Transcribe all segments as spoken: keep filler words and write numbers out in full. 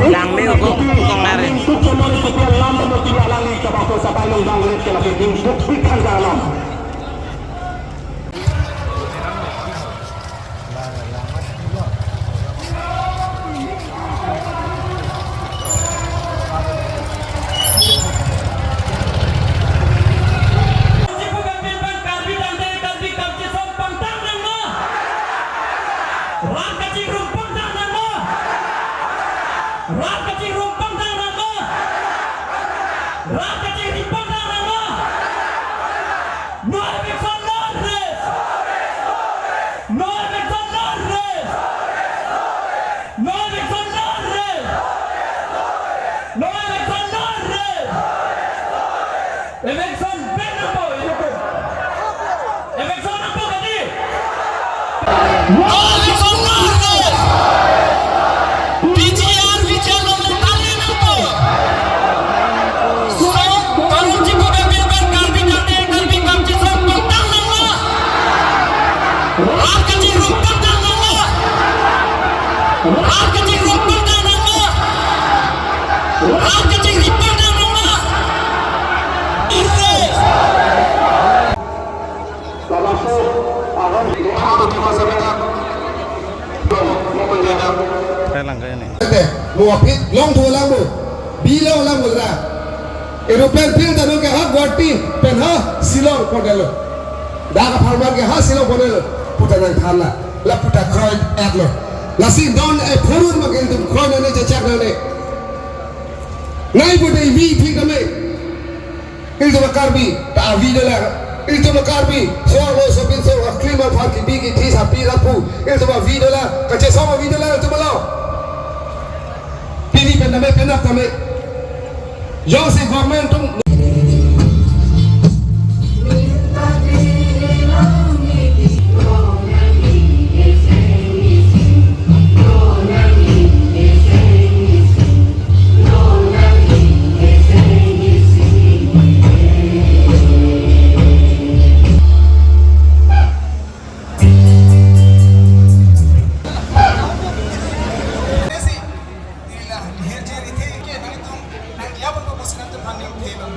Langme uko kong nare. Rat kachingrum pangdang nangma. Rat kachingrum pangdang nangma. Rat kachingrum pangdang nangma. No eviction, no rest. No eviction, no rest. No eviction, no rest. No eviction, no rest. Eviction ban nangpo, iduko. Eviction nangpo kadi. No eviction, no rest. P G R vichar nangpo, tangni nangpo. So, Karbi Anglong Karbi Anglong Karbi Anglong Karbi Anglong. Rat kachingrum pangdang nangma. Rat kachingrum pangdang nangma. Rat kachingrum pangdang nangma. Ire. Kalang kaya ni. Te, mo aphi long thu lang mo. Bi long lang mo ra. Aeroplane pil ta nung ke ha Guwahati pen ha Shillong pondetlo. Dak apharman ke ha Shillong pondetlo. Puta nangthanlo. La puta kroidetlo. Lasi non e phurun ma ke ilitum kroinang ne, chechaknang ne. Nai pute vi thik name. Ilitum Karbi ta avi dolang. Ilitum Karbi, so lo so bin so, aklim aphan kebi kethe sapi lapu. Ilitum avi dolang. Kachesong avi dolang ilitum lo. Pini pen tame, penap tame. Jongsi government atum Nesi, nila, nihirje rithe ke nangtum nang dia pun pun sinam tum haning the bang.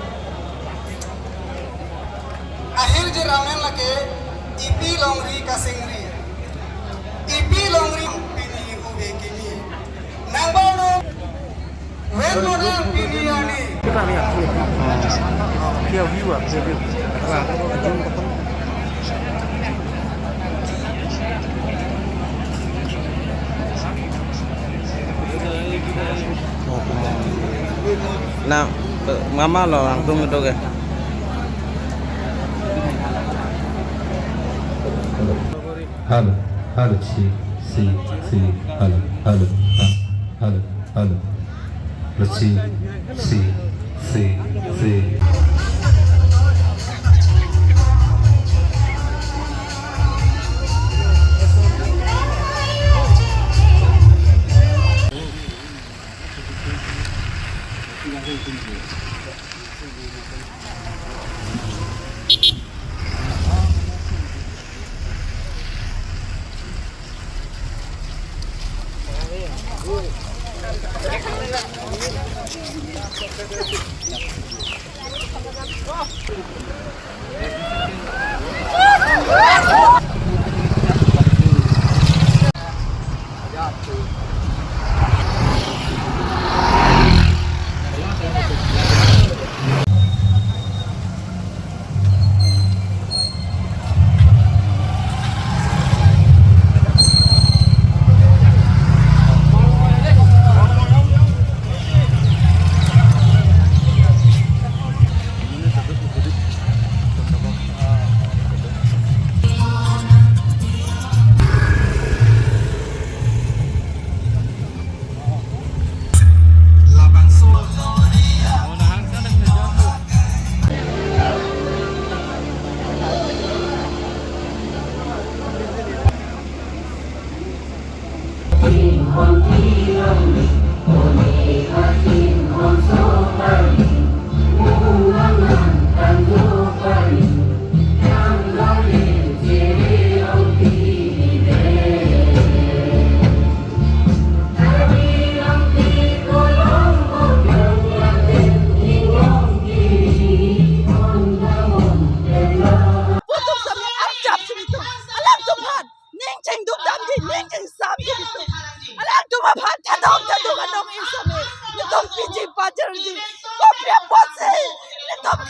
Ahirje ramen lake, ipi longri kasingri. Ipi longri pini uve kini. Nang bang no. Ven mo nang pini ani. Kita ni aku. Dia view ah, dia view. Na, mama lo ang tum itu ke. Hello, hello, si, si, si, hello, hello, ha, hello, hello. Let's see, see, see, see.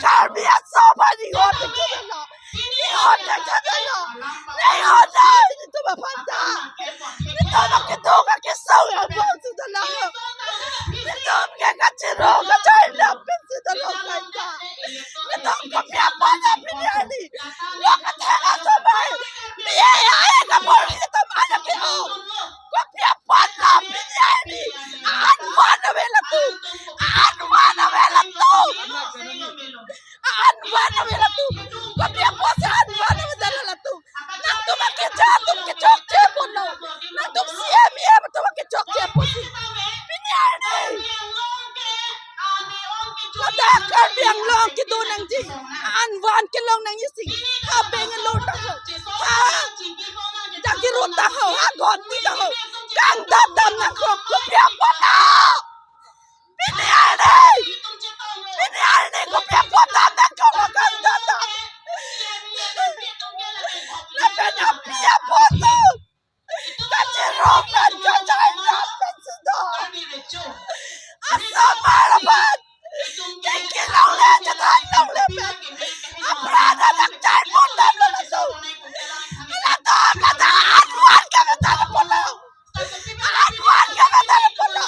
Karbi aso aphan inghon thekthedetlo. Inghon thekthedetlo. Inghon dei, netum aphan ta. Netum akedo akesung aphan sudalo. Netum ke kachirong kachai dam pen sudalo kaita. Netum kopi aphan ta pini arni. Lo kathek asomar. Ni ai ai kapor netum anak ke o. Kopi aphan ta pini arni. An van ave latum. An van ave latum. An van ave latum. Kopi apotsi an van ave latum. Nangtum akeja atum kechokche ponlo. Nangtum C M, E M atum kechokche ponsi. Pini arni. Ladak Karbi Anglong kedo nangji. An van kelong nangji si. Ha Bangalore ta ho. Ha Jagiroad ta ho. Ha Guwahati ta ho. Kangdat dam nangkok. Kopi aphan ta. Pini arni! Pini arni kopi aphan ta nangkok kangdat dam. Lapen api aphan ta. Kachirong pen kachai dam pen sudo. Asomar aphan. Kiki longle, chethan longle pen. Apran adak chai pon damlo laso. Ladak kata an van kavedet ponlo. An van kavedet ponlo.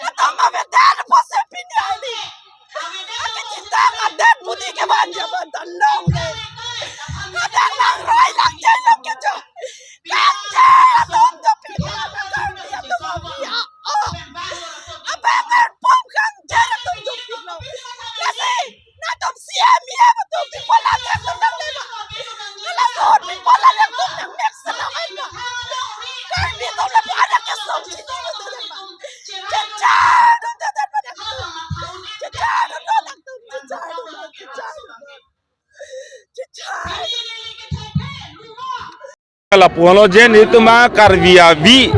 Latum avedet apotsi pini arni. Akechetong adet puni kevan javan ta longle. Ladak langroi langcheng langkecho. Kangcheng atum ta pini arni Karbi atum aphan ya. Oh. Abang erpom kangcheng atum ta pini. Lasi. Nangtum C M, E M atum pi pola nangtum nanglema. Nangtum pi pola nangtum nangmek selam aima. Karbi atum lapu anak kesung chini nangtum nanglema. Chechar atum tetan pada nangtum. Chechar atum nangtum, chechar atum, chechar atum. Chechar. Lapu-anlo je netum a Karbi avi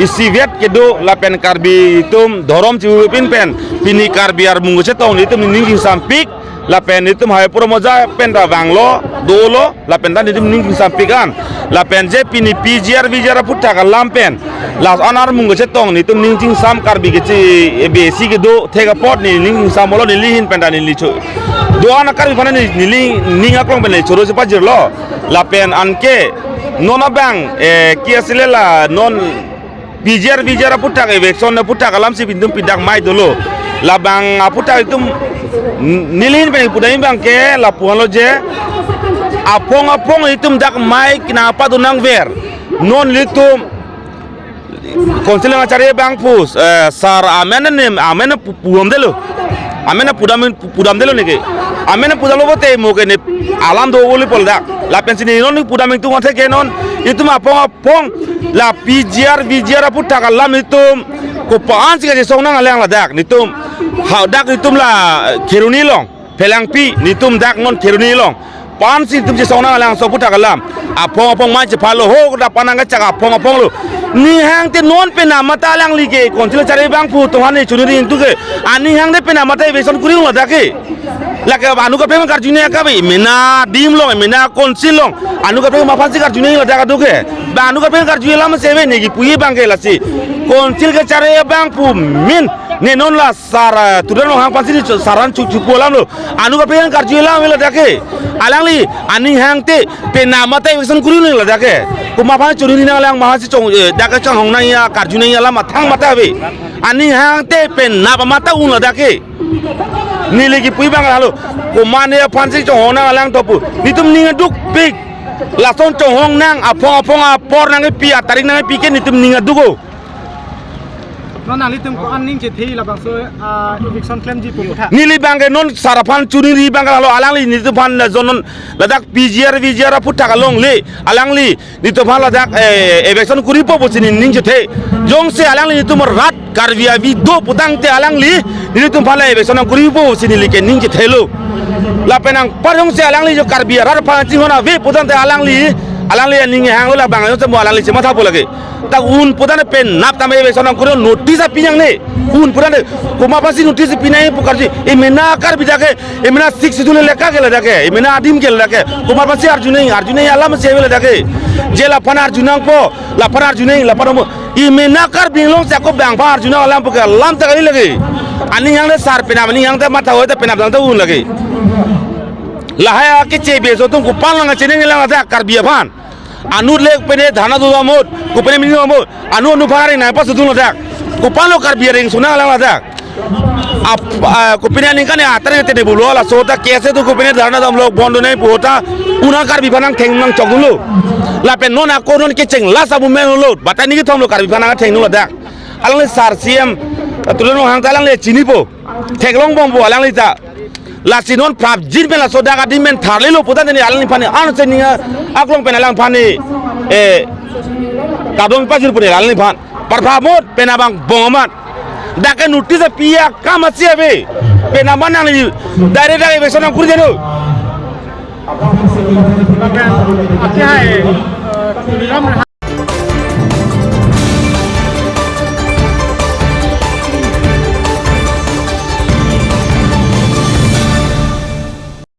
isivet kedo lapen Karbi atum dhorom chibu pin pen pini Karbi armung kachetong netum ning chingsampik lapen netum hai pura moja pen ta vanglo dolo lapen ta netum ning chingsampik an lapen je pini P G R V G R aphuthak alam pen la-an armung kachetong netum ning chingsam Karbi keche besi kedo thek apot ne ning chingsam olo neli ahin pen ta neli cho do-an a Karbi aphan ne neli ning aklong pen ne choro chepajirlo. Lapen anke non abang, eh, ke asile la non P G R V G R aphuthak eviction aphuthak alam si pintum pidak mai dolo. Labang aphuthak itum n-, neli ahin pen pudam abang ke lapu-anlo je aphong aphong itum dak mai kena apa do nangver. Non ilitum Council kachari abang pu, eh, sir amen ne, amen pu-, pudamdetlo. Amen pudam, pudamdetlo neke. Amen pudamlo pote mo ke ne alam do boli pol dak. Lapen si ne non pudam itum athe ke non itum aphong aphong la P G R V G R aphuthak alam itum kopi-an si kachesong nanglang ladak. Netum hadak itum la Kheroni along. Phelangpi, netum dak non Kheroni along. Pi-an si netum chesong nanglang so aphuthak alam. Aphong aphong mai chephalo ho, koda panang kachak aphong aphong lo. Ning hangte non penap mate alangli ke, Council kachari abang pu atum aphan ne choningri ingtung ke. Aning hangte penap mate eviction kuri-un ladak ke. Lake anut kaprek karjunangji kabe, mena adim along, mena Council along. Anut kaprek aphansi karjunangji ladak kedo ke. Ba anut kaprek karju alam si ave ne kipu abang ke lasi. Council kachari abang pu amen. Ne non la sir, eh, Tuliram Ronghang aphansi ne cho-, sir an chu-, chupu alamlo. Anut kaprek karju alam ave ladak ke. Alangli, aning hangte, penap mate eviction kuri-un ladak ke. Komat aphan choningri nanglang, komat aphansi chong, eh, dak kachonghong nangji, karju nangji alam athang mate ave. Aning hangte, penap mate un ladak ke. Neli kipu abang halo. Komat ne aphansi chonghong nanglang to pu. Netum ning adukpik. Lason chonghong nang, aphong aphong apor nangkepi, atarik nangkepi ke netum ning aduk o. Non nanglitum ko-an ning chethe labangso, ah, eviction klemji pu aphuthak. Neli abang ke non sir aphan choningri abang ke halo alangli netum aphan la jon non ladak P G R V G R aphuthak along le alangli netum aphan ladak, eh, eviction kuripo pusi ne ning chethe. Jongsi alangli netum rat Karbi avi do putangte alangli netum aphan la eviction nangkuripo pusi neli ke ning chethelo. Lapen anpar jongsi alangli jo Karbi arat aphan chinghon ave putangte alangli, alangli aning hanglo labang jongsi mo alangli chemathapo lake. Ta un putangte penap tame eviction nangkuri notice api nangne. Un putangte komat aphansi notice pi nangji pu karju. E mena Karbi dak ke, e mena Sixth Schedule elaka ke ladak ke, e mena adim ke ladak ke. Komat aphansi arjunangji, arjunangji alam si ave ladak ke. Je laphan arjunangpo, laphan arjunangji, laphan mo. E mena Karbi Anglong si ako bang aphan arjunang alam pu ke alam ta kali lake. Aning hang le sar penap, aning hang te matha hoi te penap dang te un lagi. Lahai a keche beso atum kopan lang chiningri lang ladak Karbi aphan. Anut le kopine dharna dodamot, kopine mini damot. Anu anu phari nai pas atum ladak. Kopanlo Karbi aring suna lang ladak. Ap, ah, kopine aningkan ya atar te ne bulo laso ta kese tu kopine dharna damlo bon do nai pu ta. Unang Karbi aphan nangtheng nangchok dunlo. Lapen non ako non kecheng last abu men lo. Batani kethom lo Karbi aphan nangtheng dunlo ladak. Alangli sar C M, Tuliram Ronghang ta alangli chinipo. Theklong bompo alangli ta. Lasi non prapjin pen laso dak adim pen tharlilo putan teni alangliphan ni an se ninga aklong pen alangphan ni, eh, kadom pajir puni alangliphan. Parpamot pen abang bong amat. Dak ke notice api akam asi ave. Pen aman nangli direct dak eviction nangkuri jeno. Lapen ati hai, eh, Tuliram